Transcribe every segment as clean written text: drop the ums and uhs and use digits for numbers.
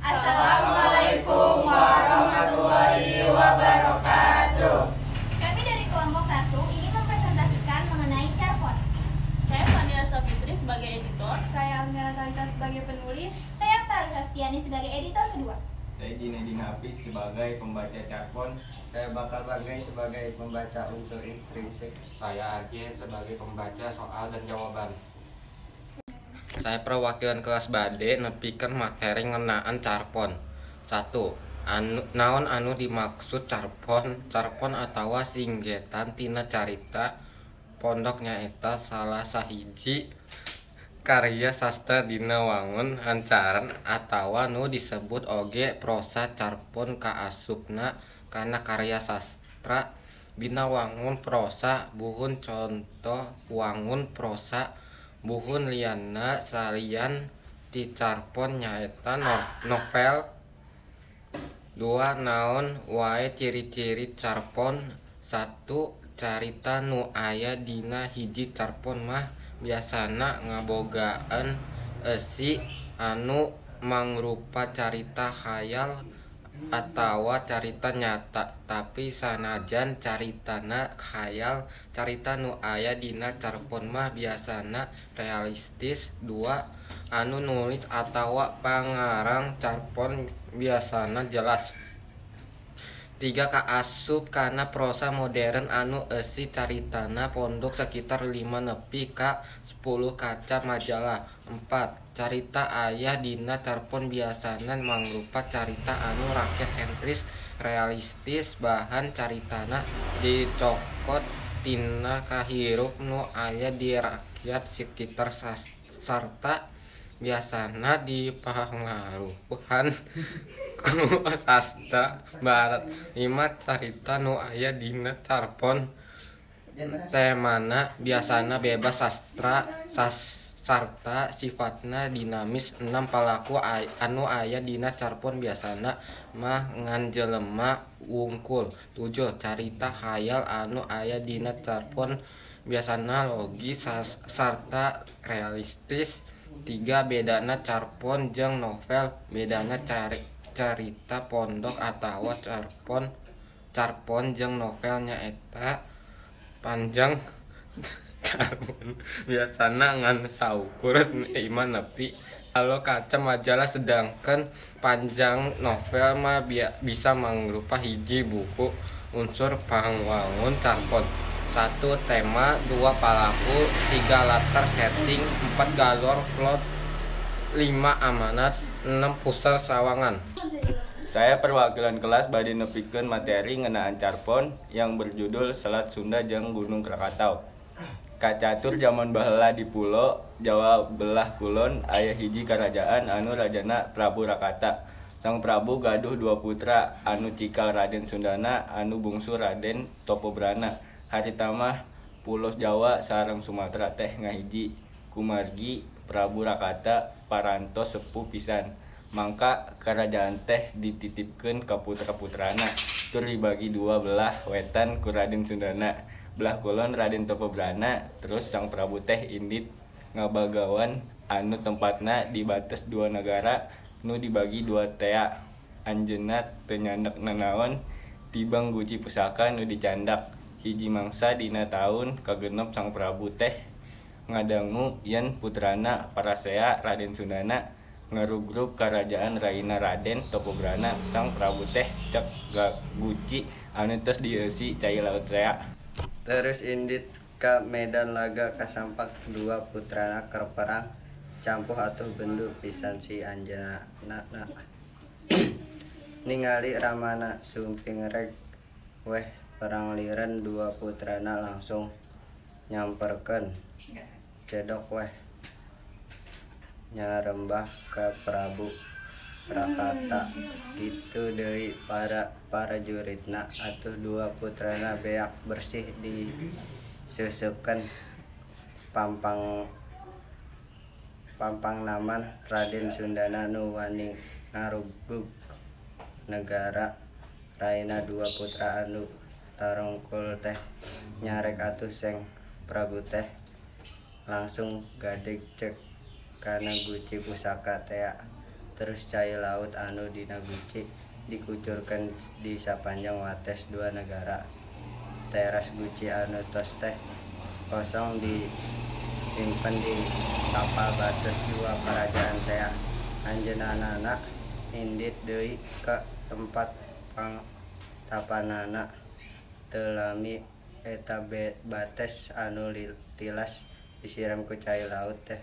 Assalamualaikum warahmatullahi wabarakatuh. Kami dari kelompok 1 ingin mempresentasikan mengenai carpon. Saya Fania Safitri sebagai editor. Saya Almira Talita sebagai penulis. Saya Paralisa Stiani sebagai editor kedua. Saya Jinedin Hafiz sebagai pembaca carpon. Saya Bakal Banggai sebagai pembaca unsur intrinsik. Saya Arjen sebagai pembaca soal dan jawaban. Saya perwakilan kelas bade nepikeun materi ngeunaan carpon. 1. Naon anu dimaksud carpon? Carpon atawa singgetan tina carita pondok nyaeta salah sahiji karya sastra dina wangun hancaran atawa nu disebut oge prosa. Carpon kaasupna kana karya sastra dina wangun prosa. Buhun conto wangun prosa buhun lianna salian ti carpon nyaeta novel. 2. Naon wae ciri-ciri carpon? 1. Carita nu aya dina hiji carpon mah biasana ngabogaan eusi anu mangrupa carita khayal atawa carita nyata, tapi sanajan caritana khayal, carita nu aya dina carpon mah biasana realistis. 2. Anu nulis atawa pangarang carpon biasana jelas. 3. Kaasup kana prosa modern anu eusi caritana pondok sekitar 5 nepi ka 10 kaca majalah. 4. Carita aya dina carpon biasana mangrupa carita anu rakyat sentris, realistis, bahan caritana dicokot tina kahirup nu aya di rakyat sekitar sarta biasana dipangaruhan ku sastra barat. 5. Carita nu aya dina carpon temana biasana bebas sastra sarta sifatna dinamis. 6. Palaku anu aya dina carpon biasana mah ngan jelema wungkul. 7. Carita khayal anu aya dina carpon biasana logis sarta realistis. 3. Bedana carpon jeung novel. Bedana carita pondok atawa carpon jeung novel nyaeta panjang carpon biasana ngan saukur 5 nepi kalau kaca majalah, sedangkan panjang novel mah bisa mangrupa hiji buku. Unsur pangwangun carpon: 1. Tema, 2. Palaku, 3. Latar setting, 4. Galor plot, 5. Amanat, 6. Pusar sawangan. Saya perwakilan kelas bade nepikeun materi ngeunaan carpon yang berjudul Selat Sunda jeung Gunung Krakatau. Kacatur jaman baheula di pulo Jawa belah kulon aya hiji karajaan anu rajana Prabu Rakata. Sang Prabu gaduh dua putra anu cikal Raden Sundana anu bungsu Raden Topobrana. Harita mah pulo Jawa sareng Sumatera teh ngahiji kumargi Prabu Rakata parantos sepuh pisan. Mangka karajaan teh dititipkeun ka putra-putrana tur dibagi dua belah wetan ku Raden Sundana, belah kulon Raden Topobrana. Terus sang Prabu teh indit ngabagawan anu tempatna di batas dua negara nu dibagi dua tea. Anjeunna teu nyandak nanaon tibang guci pusaka nu dicandak. Hiji mangsa dina taun kagenep sang Prabu teh ngadangu yen putrana parasea Raden Sundana ngarugrug karajaan raina Raden Topobrana. Sang Prabu teh cek guci anu tos dieusi cai laut rea. Terus indit ka medan laga kasampak dua putrana keur perang. Campuh atuh bendu pisan si anjeunna. Ningali ramana sumping rek weh perang liren, dua putrana langsung nyamperkeun cedok weh nyarembah ka Prabu Rakata. Kitu deui para prajuritna atuh dua putrana beak bersih diseuseupkeun pampangnaman Raden Sundana nu wani ngarugug negara raina. Dua putra anu tarongkul teh nyarek atuh Seng Prabu teh langsung gadeg cek kana guci pusaka tea. Terus cai laut anu dina guci dikucurkeun di sapanjang wates dua nagara. Teras guci anu tos teh kosong disimpen di tapal bates dua karajaan tea. Anjeunna indit deui ka tempat pangtapanana. Teu lami eta bates anu tilas disiram ku cai laut teh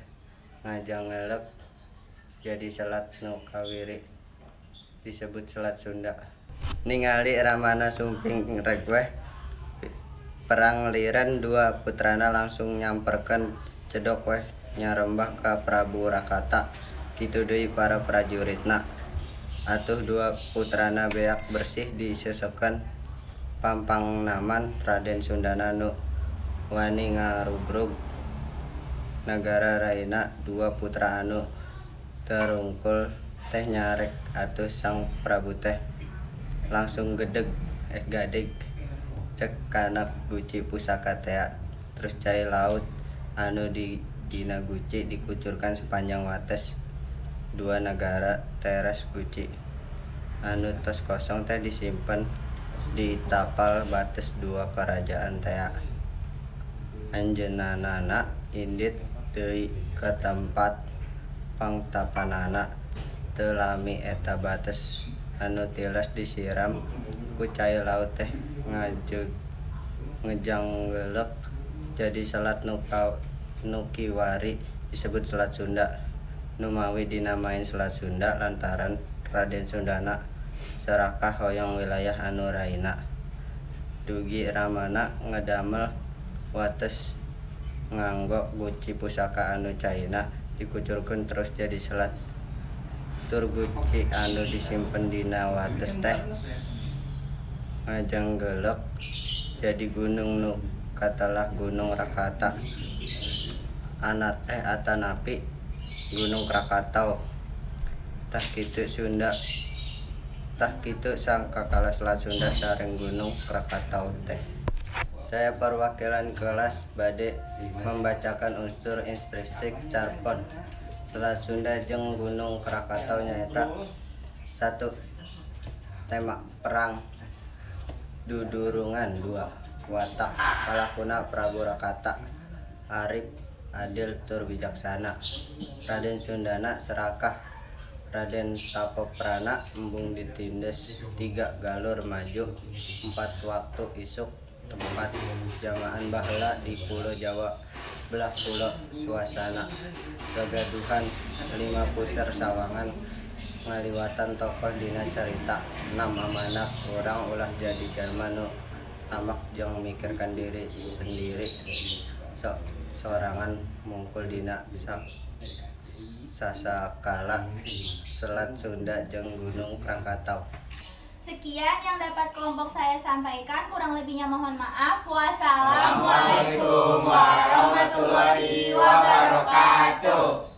ngajanggelek jadi selat nu kawiri disebut Selat Sunda. Ningali ramana sumping rek weh perang liren dua putrana langsung nyamperkeun cedok weh nyarembah ka Prabu Rakata. Kitu deui para prajuritna. Atuh dua putrana beak bersih disesekeun pampangnaman Raden Sundana nu wani ngarugrug nagara raina. Dua putra anu terungkul teh nyarek atuh sang Prabu teh langsung gedeg gadeg cek kana guci pusaka tea. Terus cai laut anu di dina guci dikucurkan sepanjang wates dua nagara. Teras guci anu tos kosong teh disimpen di tapal bates dua kerajaan tea. Anjeunna indit deui ka tempat pangtapanana. Teu lami eta bates anu tilas disiram ku cai laut teh ngejanggelek jadi selat nu kiwari disebut Selat Sunda. Numawi dinamain Selat Sunda lantaran Raden Sundana serakah hoyong wilayah anu raina. Dugi ramana ngedamel wates nganggo guci pusaka anu caina dikucurkeun terus jadi selat. Tur guci anu disimpen dina wates teh ngajanggelek jadi gunung nu katelah Gunung Rakata anat atanapi Gunung Krakatau. Tah kitu Sunda, tah kitu sangkakala Selat Sunda sareng Gunung Krakatau teh. Saya perwakilan kelas bade membacakan unsur intrinsik carpon Selat Sunda jeung Gunung Krakatau nyaeta 1. Tema perang dudurungan. 2. Watak palakuna Prabu Rakata arif adil tur bijaksana. Raden Sundana serakah. Raden Tapoprana embung ditindes. 3. Galur maju. 4. Waktu isuk. Tempat jamaan baheula di Pulau Jawa belah pulau. Suasana gagaduhan. 5. Puser sawangan ngaliwatan tokoh dina carita. 6. Amanah urang ulah jadi jalma nu tamak jeung mikirkan diri sendiri sorangan mungkul dina sasakala Selat Sunda jeung Gunung Krakatau. Sekian yang dapat kelompok saya sampaikan, kurang lebihnya mohon maaf. Wassalamualaikum warahmatullahi wabarakatuh.